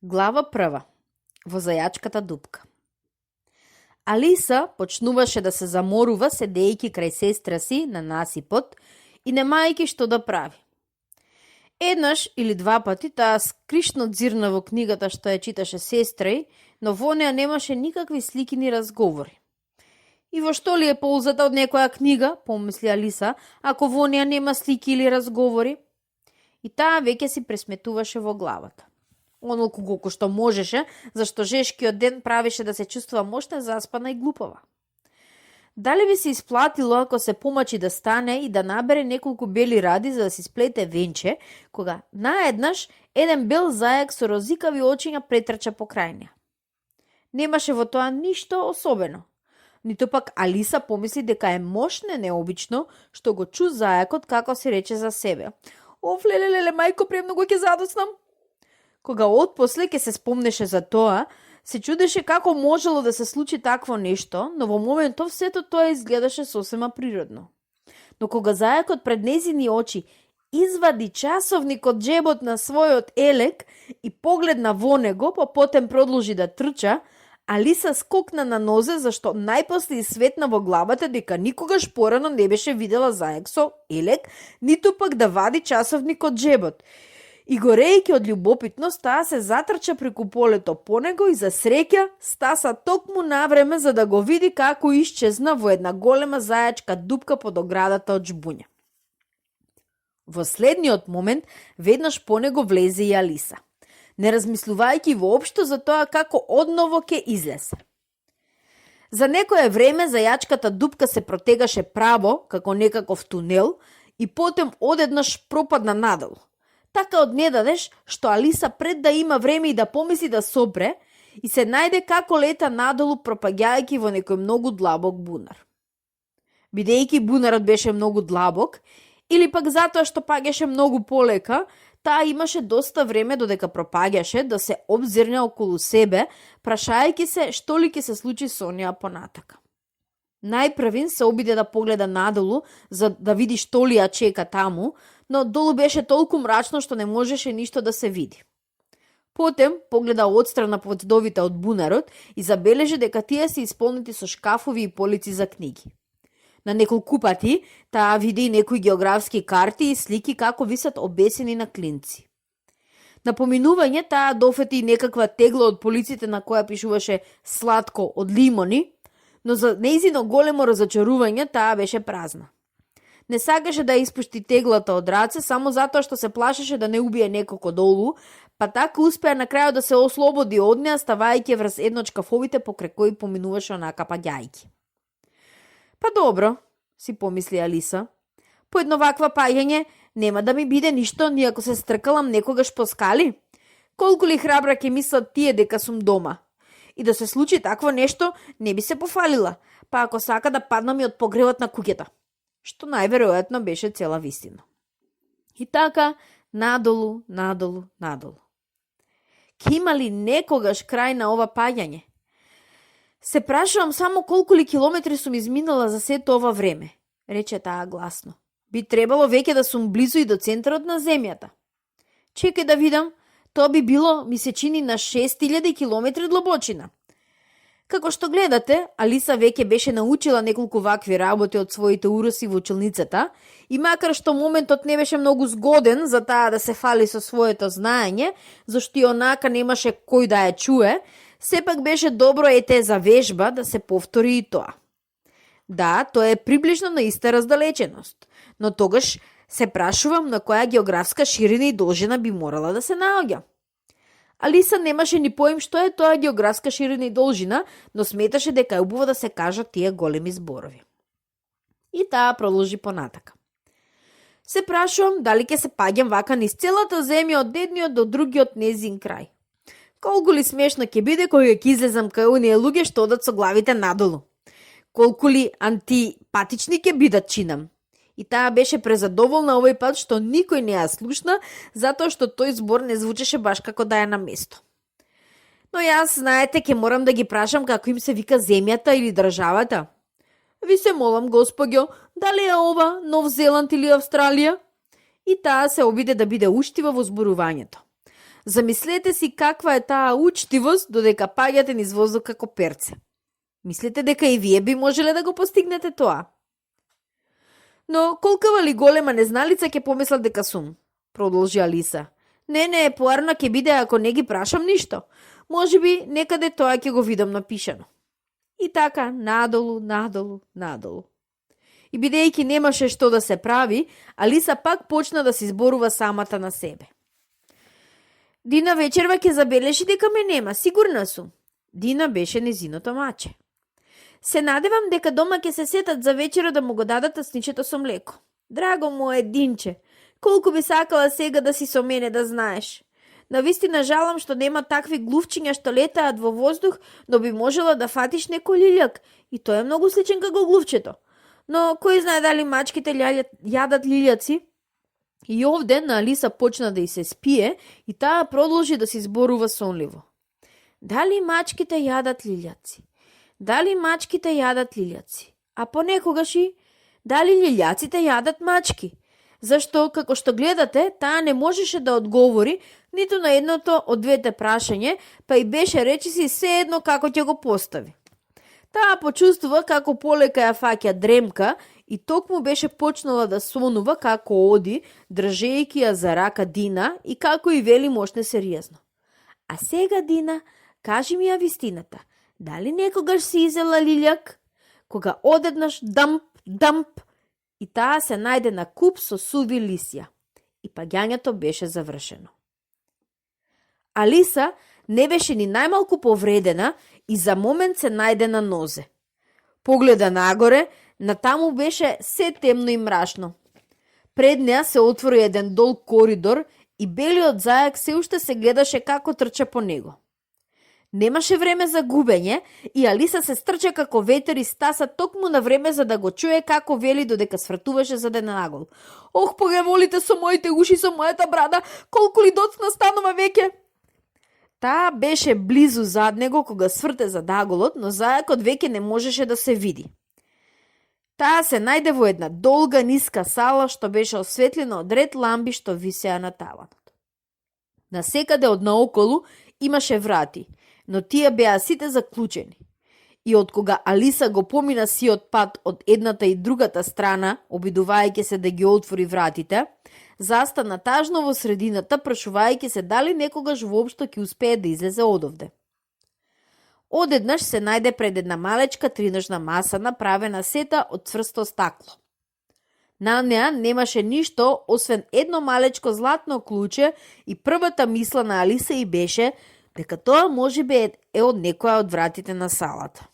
Глава прва. Во зајачката дупка. Алиса почнуваше да се заморува седејќи крај сестра си на насипот и немајќи што да прави. Еднаш или два пати таа скришно дзирна во книгата што ја читаше сестра ѝ, но во неа немаше никакви слики ни разговори. И во што ли е ползата од некоја книга, помисли Алиса, ако во неа нема слики или разговори? И таа веќе си пресметуваше во главата. Онолку колку што можеше, зашто жешкиот ден правеше да се чувствува мошна, заспана и глупава. Дали би се исплатило ако се помачи да стане и да набере неколку бели ради за да си сплете венче, кога наеднаш еден бел зајак со розикави очиња претрча покрај неа. Немаше во тоа ништо особено. Ниту пак Алиса помисли дека е мошне необично што го чу зајакот како се рече за себе. Оф, леле, мајко, премногу ќе задоснам. Кога отпосле ќе се спомнеше за тоа, се чудеше како можело да се случи такво нешто, но во моментов сето тоа изгледаше сосема природно. Но кога зајакот пред незини очи извади часовник од џебот на својот елек и погледна во него, па потем продолжи да трча, Алиса скокна на нозе зашто најпосле изсветна во главата дека никогаш порано не беше видела зајак со елек, ниту пак да вади часовник од џебот. И горејќи од љубопитност, таа се затрча преку полето по него и за среќа стаса токму навреме за да го види како исчезна во една голема зајачка дупка под оградата од жбуња. Во следниот момент веднаш по него влезе и Алиса, не размислувајќи воопшто за тоа како одново ќе излезе. За некое време зајачката дупка се протегаше право, како некаков тунел, и потем одеднаш пропадна надолу. Така однедадеш, што Алиса пред да има време и да помисли да сопре, и се најде како лета надолу пропаѓајќи во некој многу длабок бунар. Бидејќи бунарот беше многу длабок, или пак затоа што паѓаше многу полека, таа имаше доста време додека пропаѓаше да се обзирне околу себе, прашајќи се што ли ќе се случи со неа понатака. Најпрвин се обиде да погледа надолу за да види што ли ја чека таму, но долу беше толку мрачно што не можеше ништо да се види. Потем погледа одстрана под зидовите од бунарот и забележи дека тие се исполнети со шкафови и полици за книги. На неколку пати таа види и некои географски карти и слики како висат обесени на клинци. На поминување таа дофети некаква тегла од полиците на која пишуваше сладко од лимони, но за нејзино големо разочарување таа беше празна. Не сакаше да испушти теглата од раце само затоа што се плашеше да не убие некој долу, па така успеа на крајот да се ослободи од неа, ставајќи врз едно од шкафовите покрај кои поминуваше онака паѓајќи. Па добро, си помисли Алиса. По едно ваква паѓање нема да ми биде ништо ни ако се стркалам некогаш по скали. Колку ли храбра ќе мислат тие дека сум дома? И да се случи такво нешто, не би се пофалила, па ако сака да паднам и од погревот на куќата, што најверојатно беше цела вистина. И така, надолу. Ке има ли некогаш крај на ова паѓање? Се прашувам само колку ли километри сум изминала за сето ова време, рече таа гласно. Би требало веќе да сум близу и до центарот на земјата. Чекај да видам, тоа би било, ми се чини, на 6000 километри длабочина. Како што гледате, Алиса веќе беше научила неколку вакви работи од своите уроси во училницата и макар што моментот не беше многу згоден за таа да се фали со своето знаење, зашто и онака немаше кој да ја чуе, сепак беше добро за вежба да се повтори и тоа. Да, тоа е приближно на иста раздалеченост, но тогаш се прашувам на која географска ширина и должина би морала да се наоѓа. Алиса немаше ни поим што е тоа географска ширина и должина, но сметаше дека е убаво да се кажат тие големи зборови. И таа продолжи понатака. Се прашувам дали ќе се паѓам вака низ целата земја од едниот до другиот незин крај. Колку ли смешно ќе биде кога ќе излезам кај оние луѓе што одат со главите надолу. Колку ли антипатични ќе бидат чинам. И таа беше презадоволна овој пат што никој не ја слушна, затоа што тој збор не звучеше баш како да е на место. Но јас, знаете, ќе морам да ги прашам како им се вика земјата или државата. Ви се молам, господјо, дали е ова Нов Зеланд или Австралија? И таа се обиде да биде уштива во зборувањето. Замислете си каква е таа учтивост додека паѓате низ воздух како перце. Мислите дека и вие би можеле да го постигнете тоа? Но колкава ли голема незналица ќе помислат дека сум, продолжи Алиса. Не, поарна ќе биде ако не ги прашам ништо. Можеби некаде тоа ќе го видам напишано. И така, надолу. И бидејќи немаше што да се прави, Алиса пак почна да се изборува самата на себе. Дина вечерва ќе забележи дека ме нема, сигурна сум. Дина беше незиното маче. Се надевам дека дома ќе се сетат за вечера да му го дадат тасничето со млеко. Драго мое Динче, колку би сакала сега да си со мене да знаеш. Навистина жалам што нема такви глувчиња што летаат во воздух, но би можела да фатиш некој лилјак и тој е многу сличен како глувчето. Но кој знае дали мачките јадат лилјаци? И овде на Алиса почна да и се спие и таа продолжи да се изборува сонливо. Дали мачките јадат лилјаци? Дали мачките јадат лилјаци? А понекогаш и дали лилјаците јадат мачки? Зашто, како што гледате, таа не можеше да одговори ниту на едното од двете прашање, па и беше речиси се едно како ќе го постави. Таа почувствува како полека ја фаќа дремка и токму беше почнала да сонува како оди, држејќи ја за рака Дина и како и вели мошне сериозно. А сега, Дина, кажи ми ја вистината, дали некогаш си изела лилјак? Кога одеднаш дамп, и таа се најде на куп со суви лисја. И паѓањето беше завршено. Алиса не беше ни најмалку повредена и за момент се најде на нозе. Погледа нагоре, натаму беше се темно и мрачно. Пред неа се отвори еден долг коридор и белиот зајак се уште се гледаше како трча по него. Немаше време за губење и Алиса се стрча како ветер и стаса токму на време за да го чуе како вели додека свртуваше за ден нагол. Ох, погеволите со моите уши, со мојата брада, колку ли доцна станува веќе! Таа беше близу зад него кога сврте за даголот, но зајакот веќе не можеше да се види. Таа се најде во една долга, ниска сала што беше осветлена од ред ламби што висеа на таванот. Насекаде од наоколу имаше врати, но тие беа сите заклучени. И од кога Алиса го помина сиот пат од едната и другата страна, обидувајќи се да ги отвори вратите, застана тажно во средината, прашувајќи се дали некогаш воопшто ќе успее да излезе одовде. Одеднаш се најде пред една малечка триножна маса направена сета од цврсто стакло. На неа немаше ништо освен едно малечко златно клуче и првата мисла на Алиса и беше дека тоа можеби е од некоја од вратите на салата.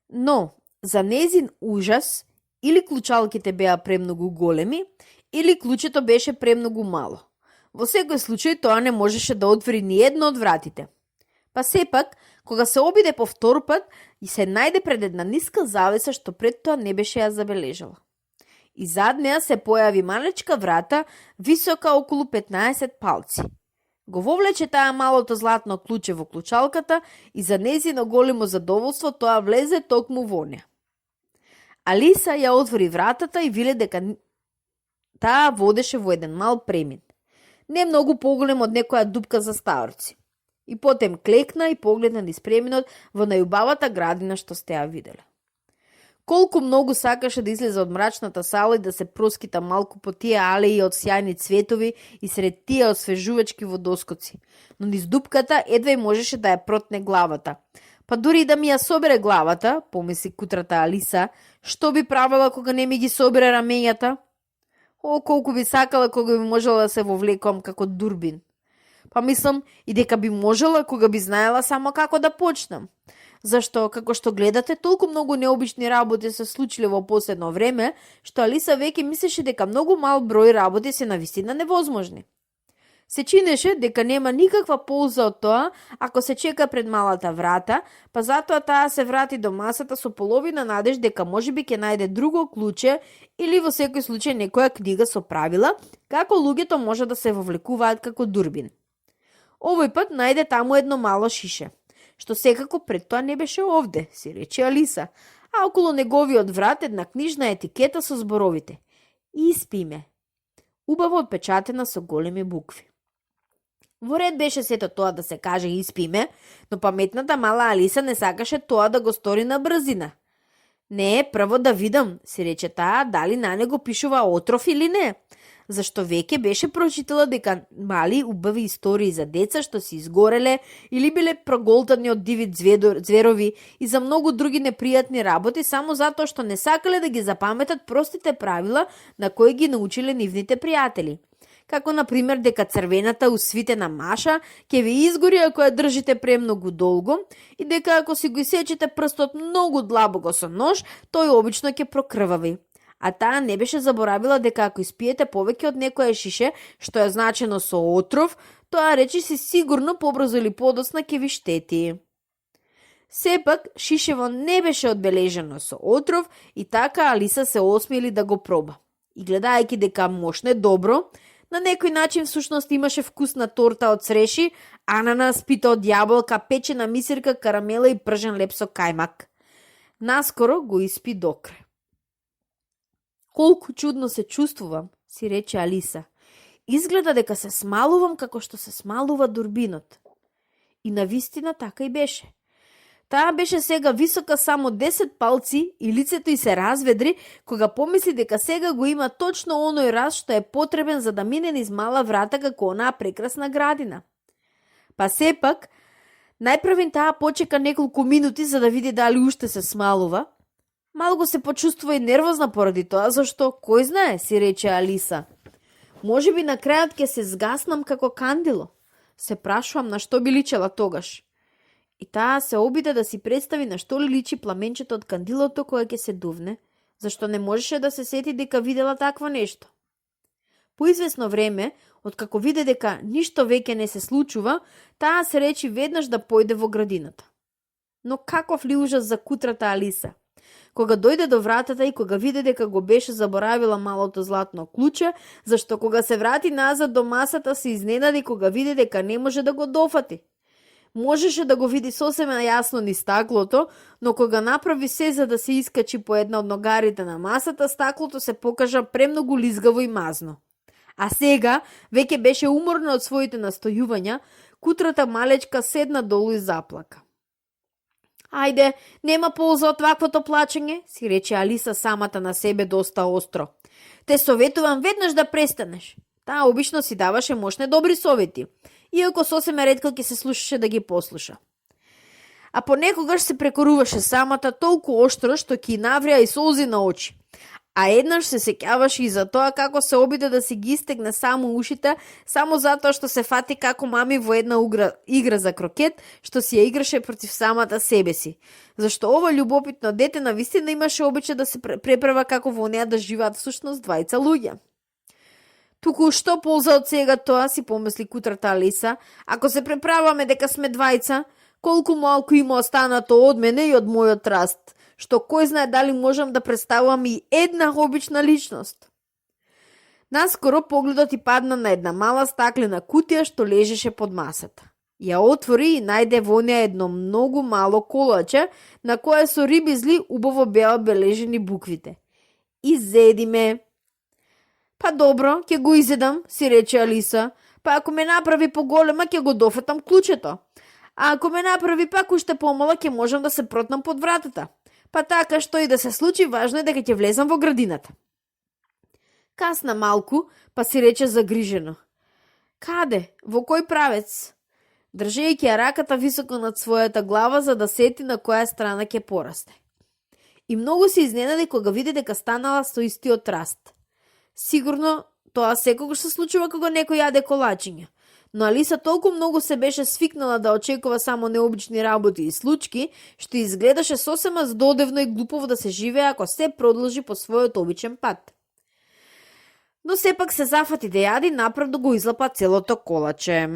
Но, за незин ужас, или клучалките беа премногу големи, или клучето беше премногу мало. Во секој случај тоа не можеше да отвори ни едно од вратите. Па сепак, кога се обиде по втор пат, и се најде пред една ниска завеса што пред тоа не беше ја забележала. И зад неа се појави малечка врата, висока околу 15 палци. Го вовлече таа малото златно клуче во клучалката и за незино големо задоволство тоа влезе токму во неа. Алиса ја отвори вратата и виде дека таа водеше во еден мал премин, не многу поголем од некоја дупка за старци. И потем клекна и погледна низ преминот во најубавата градина што сте ја виделе. Колку многу сакаше да излезе од мрачната сала и да се проскита малку по тие алеи од сјајни цветови и сред тие освежувачки водоскоци, но низ дупката едва и можеше да ја протне главата. Па дури и да ми ја собере главата, помисли кутрата Алиса, што би правила кога не ми ги собере рамењата? О, колку би сакала кога би можела да се вовлекувам како Дурбин. Па мислам и дека би можела кога би знаела само како да почнам. Зашто, како што гледате, толку многу необични работи се случиле во последно време, што Алиса веќе мислеше дека многу мал број работи се навистина невозможни. Се чинеше дека нема никаква полза од тоа ако се чека пред малата врата, па затоа таа се врати до масата со половина надеж дека можеби ќе најде друго клуче или во секој случај некоја книга со правила како луѓето може да се вовлекуваат како Дурбин. Овој пат најде таму едно мало шише, што секако пред тоа не беше овде, си рече Алиса, а околу неговиот врат една книжна етикета со зборовите: "Испи ме", убаво отпечатена со големи букви. Во ред беше сето тоа да се каже испиме, но паметната мала Алиса не сакаше тоа да го стори на брзина. Не, прво да видам, си рече таа, дали на него пишува отров или не. Зашто веќе беше прочитала дека мали убави истории за деца што се изгореле или биле проголтани од диви зверови и за многу други непријатни работи само затоа што не сакале да ги запаметат простите правила на кои ги научиле нивните пријатели. Како, например, дека црвената усвитена маша ќе ви изгори ако ја држите премногу долго и дека ако си го исечете прстот многу длабоко со нож, тој обично ќе прокрвави. А таа не беше заборавила дека ако испиете повеќе од некое шише, што е значено со отров, тоа речи си сигурно побрзо или подоцна ќе ви штети. Сепак, шишево не беше одбележено со отров и така Алиса се осмели да го проба. И гледајќи дека мошне добро, на некој начин всушност имаше вкусна торта од цреши, ананас, пита од јаболка, печена мисирка, карамела и пржен леп со кајмак. Наскоро го испи докрај. Колку чудно се чувствувам, си рече Алиса. Изгледа дека се смалувам како што се смалува дурбинот. И навистина така и беше. Таа беше сега висока само 10 палци и лицето й се разведри кога помисли дека сега го има точно оној раст што е потребен за да мине низ мала врата како онаа прекрасна градина. Па сепак, најпрвен таа почека неколку минути за да види дали уште се смалува. Малку се почувствува и нервозна поради тоа, зашто, кој знае, си рече Алиса. Може би на крајот ќе се згаснам како кандило. Се прашувам на што би личела тогаш. И таа се обиде да си представи на што ли личи пламенчето од кандилото кое ќе се дувне, зашто не можеше да се сети дека видела такво нешто. По известно време, откако виде дека ништо веќе не се случува, таа се речи веднаш да појде во градината. Но каков ли ужас за кутрата Алиса? Кога дојде до вратата и кога виде дека го беше заборавила малото златно клуче, зашто кога се врати назад до масата се изненади кога виде дека не може да го дофати. Можеше да го види сосема јасно ни стаклото, но кога направи се за да се искачи по една од ногарите на масата, стаклото се покажа премногу лизгаво и мазно. А сега, веќе беше уморна од своите настојувања, кутрата малечка седна долу и заплака. Ајде, нема полза од ваквото плачење, си рече Алиса самата на себе доста остро. Те советувам веднаш да престанеш. Таа обично си даваше мошне добри совети, иако сосема ретко ќе се слушаше да ги послуша. А понекогаш се прекоруваше самата толку оштро што ќе наврија и солзи на очи. А еднаш се сеќаваше и за тоа како се обиде да си ги истегне само ушите, само затоа што се фати како мами во една игра за крокет, што си ја играше против самата себе си. Зашто ова љубопитно дете навистина имаше обичај да се преправа како во неа да живеат всушност двајца луѓе. Туку што полза од сега тоа, си помисли кутрата Алиса, ако се преправаме дека сме двајца, колку малку има останато од мене и од мојот раст, што кој знае дали можам да представувам и една обична личност. Наскоро погледот и падна на една мала стаклена кутија што лежеше под масата. Ја отвори и најде во неа едно многу мало колаче, на кое со риби зли убаво беа обележени буквите. Изеди ме. Па добро, ќе го изедам, си рече Алиса. Па ако ме направи поголема, ќе го дофетам клучето. А ако ме направи пак уште помала, ќе можам да се протнам под вратата. Па така, што и да се случи, важно е дека ќе влезам во градината. Касна малку, па си рече загрижено. Каде? Во кој правец? Држејќи ја раката високо над својата глава за да сети на која страна ќе порасте. И многу се изненади кога види дека станала со истиот раст. Сигурно тоа секогаш се случува кога некој јаде колачиња. Но Алиса толку многу се беше свикнала да очекува само необични работи и случки, што изгледаше сосема здодевно и глупово да се живее ако се продолжи по својот обичен пат. Но сепак се зафати да јади направо да го излапа целото колаче.